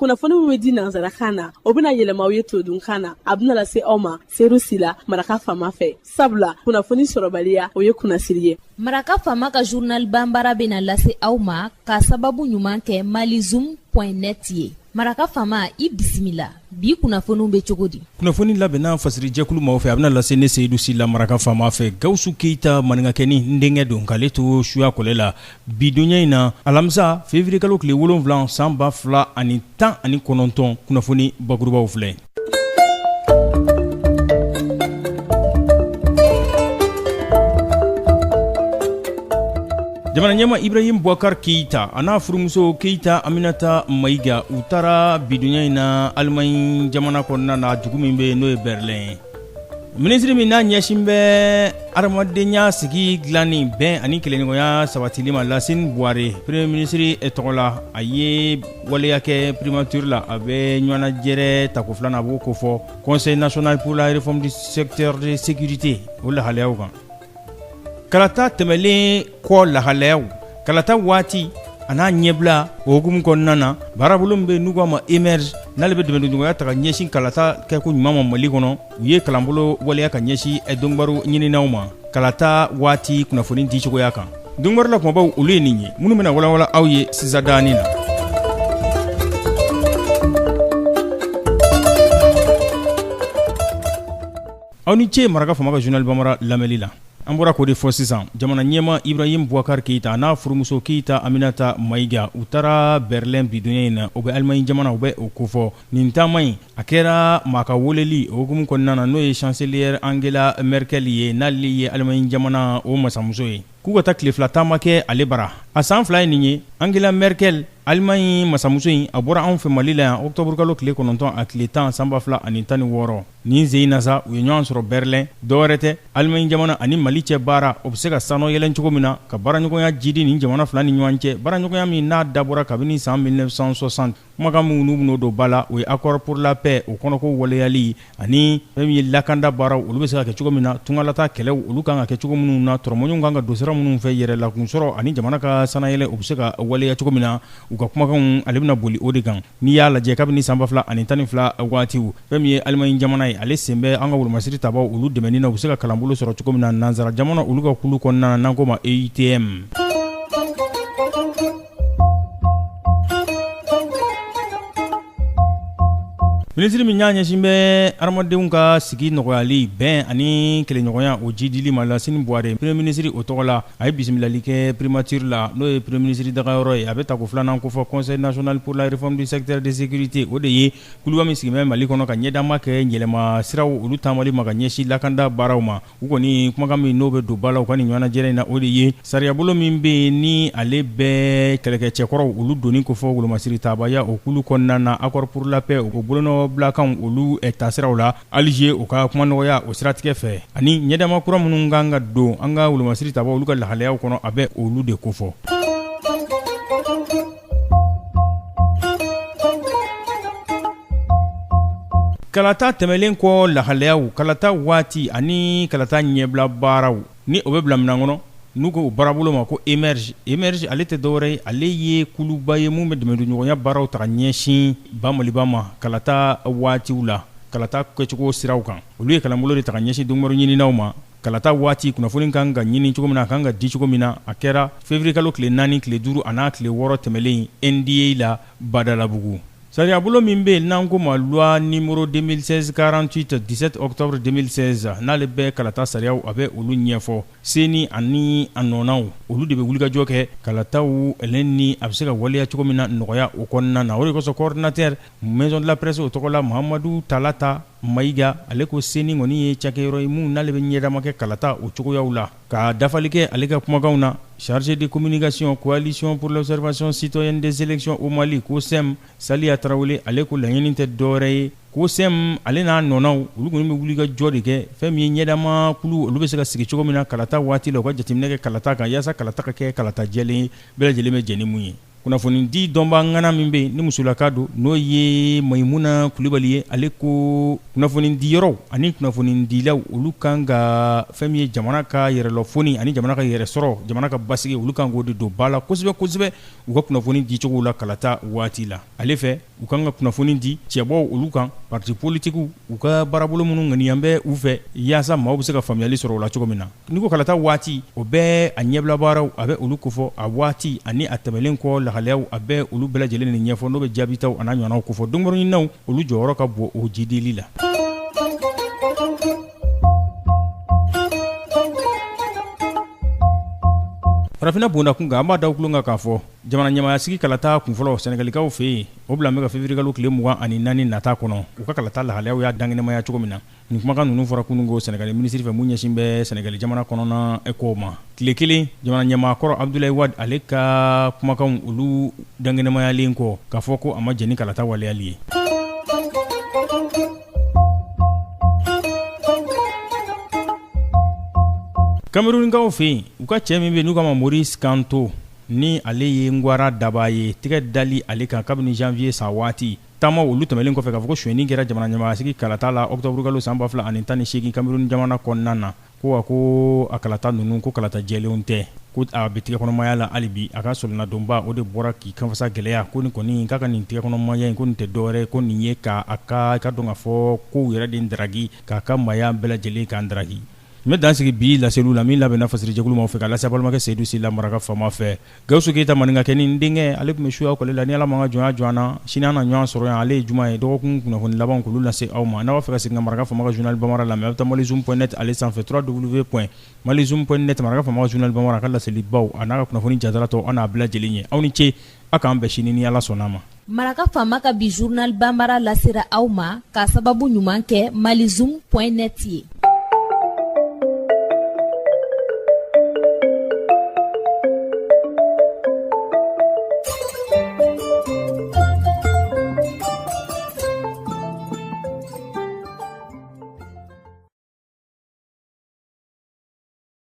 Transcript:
Kunnafoni min bɛ di nansarakan na, o bɛna yɛlɛma aw ye todunkan na. A bɛna lase aw ma Seyidu Sila, Maraka Faama fɛ. Sabula kunnafoni sɔrɔbaliya, o ye kunnasiri ye. Maraka Faama ka journal banbara bɛna lase aw ma ka sababu ɲuman kɛ malizoom.net ye. Maraka Faama, i bisimila. Bi kunnafoniw bɛ cogo di? Kunnafoni labɛnna fasirijɛkulu maaw fɛ, a bɛna lase ne Seyidu Sila, Maraka Faama fɛ. Gawusu Keyita maninkakɛni n denkɛ don, k'ale to suya kɔlɛ la bi donya in na, alamisa février kalo tile 7 san 2019. Kunnafoni bakurubaw filɛ. Jamana ɲɛmaa Ibrahim Boubacar Keita a n'a furumuso Keita Aminata Mayiga, u taara bidonya in na Allemagne jamana kɔnɔna na, dugu min bɛ yen n'o ye Berlin ye. Minisiri min n'a ɲɛsin bɛ adamadenya sigi dilanni, bɛn ani kelenɲɔgɔnya sabatili ma, Lasine Buware, premier ministre tɔgɔ la, a ye waleya kɛ primature la. A bɛ ɲɔgɔnnajɛrɛ tako filanan, a b'o kofɔ Conseil national pour la réforme du secteur de sécurité, o lahalayaw kan. Kalata tɛmɛlen kɔ lahalayaw, kalata waati a n'a ɲɛbila, o hukumu kɔnɔna na, baarabolo min bɛ n'u k'a ma émerge, n'ale bɛ dɛmɛdonɲɔgɔnya ta ka ɲɛsin kalata kɛko ɲuman ma Mali kɔnɔ, u ye kalanbolo waleya ka ɲɛsin donkibaru ɲininaw ma kalata waati kunnafoni di cogoya kan. Donkibaru la kumabaw, olu ye nin ye minnu bɛna walawala aw ye sisan daani na. Aw ni ce Maraka Faama ka journal bambara lamɛnli la. An bɔra k'o de fɔ sisan, jamana ɲɛmaa Ibrahim Boubacar Keita a n'a furumuso Keita Aminata Mayiga, u taara Berlin bidonya in na, o bɛ Allemagne jamana, u bɛ o kofɔ. Nin taama in, a kɛra maa ka weleli o hukumu kɔnɔna na, n'o ye chancelière Angela Merkel ye, n'ale ye Allemagne jamana o masamuso ye, k'u ka taa tile 2 taama kɛ ale bara. A san 2 ye nin ye. Angela Merkel, Allemagne masamuso in, a bɔra anw fɛ Mali la yan octobre kalo tile 9 a tile 10 san 2016. Nin sen in na sa, u ye ɲɔgɔn sɔrɔ Berlin. Dɔwɛrɛ tɛ, Allemagne jamana ani Mali cɛ baara, o bɛ se ka sannɔ yɛlɛn cogo min na, ka baaraɲɔgɔnya jidi nin jamana fila ni ɲɔgɔn cɛ, baaraɲɔgɔnya min n'a dabɔra kabini san 1960. Kumakan minnu n'u bɛn'o don ba la, o ye accord pour la paix o kɔnɔko waleyali, ani fɛn min ye lakanda baaraw, olu bɛ se ka kɛ cogo min na, tungalata kɛlɛw, olu kan ka kɛ cogo minnu na, tɔrɔmɔɲɔgɔnw kan ka don sira minnu fɛ, yɛrɛlakunsɔrɔ ani jamana ka sannayɛlɛn, o bɛ se ka waleya cogo min na. U ka kumakanw, ale bɛna boli o de kan. N'i y'a lajɛ, kabini san 2012 waatiw, fɛn min ye Allemagne jamana ye, ale sen bɛ an ka wolomasiri tabaw olu dɛmɛni na, u bɛ se ka kalanbolo sɔrɔ cogo min na nansara jamana olu ka kulu kɔnɔna na, n'an k'o ma EUTM. Minisiri min y'a ɲɛsin bɛ hadamadenw ka sigi nɔgɔyali, bɛn ani kelenɲɔgɔnya o jidili ma, Lasine Buware, premier ministre o tɔgɔ la, a ye bisimilali kɛ primature la, n'o ye premier ministre dagayɔrɔ ye. A bɛ tako filanan kofɔ Conseil national pour la réforme du secteur de sécurité, o de ye kuluba min sigilen bɛ Mali kɔnɔ ka ɲɛdama kɛ yɛlɛma siraw olu taamali ma ka ɲɛsin lakanda baaraw ma. U kɔni kumakan min n'o bɛ don ba la u ka nin ɲɔgɔnnajɛrɛ in na, o de ye sariyabolo min bɛ yen ni ale bɛ kɛlɛkɛcɛkɔrɔw olu donni kofɔ wolomasiri taabaya o kulu kɔnɔna na, accord pour la paix o bolonɔbilakanw olu tasiraw la Alger, o ka kuma nɔgɔya o siratigɛ fɛ, ani ɲɛdama kura minnu kan ka don an ka wolomasiri tabaw olu ka lahalayaw kɔnɔ, a bɛ olu de kofɔ. Kalata tɛmɛlen kɔ lahalayaw, kalata waati ani kalata ɲɛbila baaraw, ni o bɛ bila minɛn kɔnɔ n'u ko o baarabolo ma ko émerge. Émerge, ale tɛ dɔwɛrɛ ye, ale ye kuluba ye mun bɛ dɛmɛdonɲɔgɔnya baaraw ta ka ɲɛsin ba Maliba ma kalata waatiw la, kalata kɛcogo siraw kan. Olu ye kalanbolo de ta ka ɲɛsin donkibaru ɲininaw ma kalata waati kunnafoni kan ka ɲini cogo min na, a kan ka di cogo min na. A kɛra février kalo tile 4, tile 5 a n'a tile 6 tɛmɛlen NDA la Badalabugu. Sariyabolo min bɛ yen n'an ko ma loi numéro 2016 48 17 octobre 2016, n'ale bɛ kalata sariyaw, a bɛ olu ɲɛfɔ. CENI ani a nɔnaw, olu de bɛ wulikajɔ kɛ kalataw ale ni a bɛ se ka waleya cogo min na nɔgɔya o kɔnɔna na. O de kosɔn coordinateur maison de la presse o tɔgɔ la, Mahamadu Talata Mayiga, ale ko CENI kɔni ye cakɛyɔrɔ ye mun n'ale bɛ ɲɛdama kɛ kalata o cogoyaw la. Ka dafali kɛ ale ka kumakanw na, chargé de communication Coalition pour l'observation citoyenne des élections au Mali, COCEM, Saliya Tarawele, ale ko laɲini tɛ dɔwɛrɛ ye, COCEM ale n'a nɔnaw, olu kɔni bɛ wuli ka jɔ de kɛ fɛn min ye ɲɛdama kulu olu bɛ se ka sigi cogo min na kalata waati la, u ka jateminɛ kɛ kalata kan yaasa kalata ka kɛ kalata jɛlen ye, bɛɛ lajɛlen bɛ jɛn ni mun ye. Kunnafonidi dɔnbaa ŋana min bɛ yen ni musolaka don, n'o ye Mayimuna Kulubali ye, ale ko kunnafonidiyɔrɔw ani kunnafonidilaw olu kan ka fɛn min ye jamana ka yɛrɛlɔfoni ani jamana ka yɛrɛsɔrɔ, jamana ka basigi, olu kan k'o de don ba la kosɛbɛ kosɛbɛ u ka kunnafoni dicogow la kalata waati la. Ale fɛ, u kan ka kunnafoni di cɛbɔw olu kan, parti politikiw u ka baarabolo minnu ŋaniya bɛ u fɛ yaasa maaw bɛ se ka faamuyali sɔrɔ o la cogo min na. N'i ko kalata waati, o bɛ a ɲɛbilabaaraw a bɛ olu kofɔ, a waati ani a tɛmɛlen kɔ lahalayaw a bɛ olu bɛɛ lajɛlen de ɲɛfɔ, n'o bɛ jaabitaw an'a ɲɔgɔnnaw kofɔ. Donkɔrɔɲininaw olu jɔyɔrɔ ka bon o jidili la. Farafinna bonda kun kan, an b'a da tulo kan k'a fɔ jamana ɲɛmaayasigi kalata kunfɔlɔ sɛnɛgalikaw fɛ yen, o bila bɛ ka feburuyekalo tile 24 nata kɔnɔ, u ka kalata lahalayaw y'a dankɛnɛmaya cogo min na. Nin kumakan ninnu fɔra kunun ko Sɛnɛgali minisiri fɛ mun ɲɛsin bɛ Sɛnɛgali jamana kɔnɔna kow ma. Tile kelen jamana ɲɛmaa kɔrɔ Abdoulaye Wade ale ka kumakanw olu dankɛnɛmayalen kɔ k'a fɔ ko a ma jɛn ni kalata waleyali ye. Kamerunkaw fɛ yen, u ka cɛ min bɛ n'u k'a ma Maurice Kamto, ni ale ye ngwara dabaa ye, tɛgɛ dali ale kan kabini janvier san waati taama olu tɛmɛnen kɔfɛ k'a fɔ ko sonyɛni kɛra jamana ɲɛmaayasigi kalata la ɔkutɔburukalo san 2018 Cameroun jamana kɔnɔna na, ko wa ko a kalata ninnu ko kalata jɛlenw tɛ, ko a bɛ tigɛkɔnɔmaya la hali bi. A ka solenadonba o de bɔra k'i kanfasa gɛlɛya ko nin kɔni k'a ka nin tigɛkɔnɔmaya in ko nin tɛ dɔwɛrɛ ko nin ye k'a ka ka dɔn k'a fɔ kow yɛrɛ de daraki k'a ka maaya bɛɛ lajɛlen k'an daraki. N bɛ dan sigi bi laseliw la min labɛnna fasirijɛkulu maaw fɛ ka lase balimakɛ Seyidu Sila maraka faama fɛ. Gawusu Keyita maninkakɛ ni n denkɛ, ale tun bɛ suya kɔli la. Ni Ala m'an ka jɔnya jɔ an na, sini an na ɲɔgɔn sɔrɔ yan. Ale ye juma ye, dɔgɔkun kunnafoni laban k'olu lase aw ma. N'aw b'a fɛ ka segin ka maraka faama ka journal bambara lamɛn, a bɛ taa malizoom point net ale sanfɛ, www point malizoom point net. Maraka faama ka journal bambara ka laselibaw a n'a ka kunnafoni jatala tɔw, an n'a bɛɛ lajɛlen ye. Aw ni ce, aw k'an bɛn sini ni Ala sɔnn'a ma. Maraka faama ka bi journal bambara lasera aw ma k'a sababu ɲuman kɛ malizoom point net ye.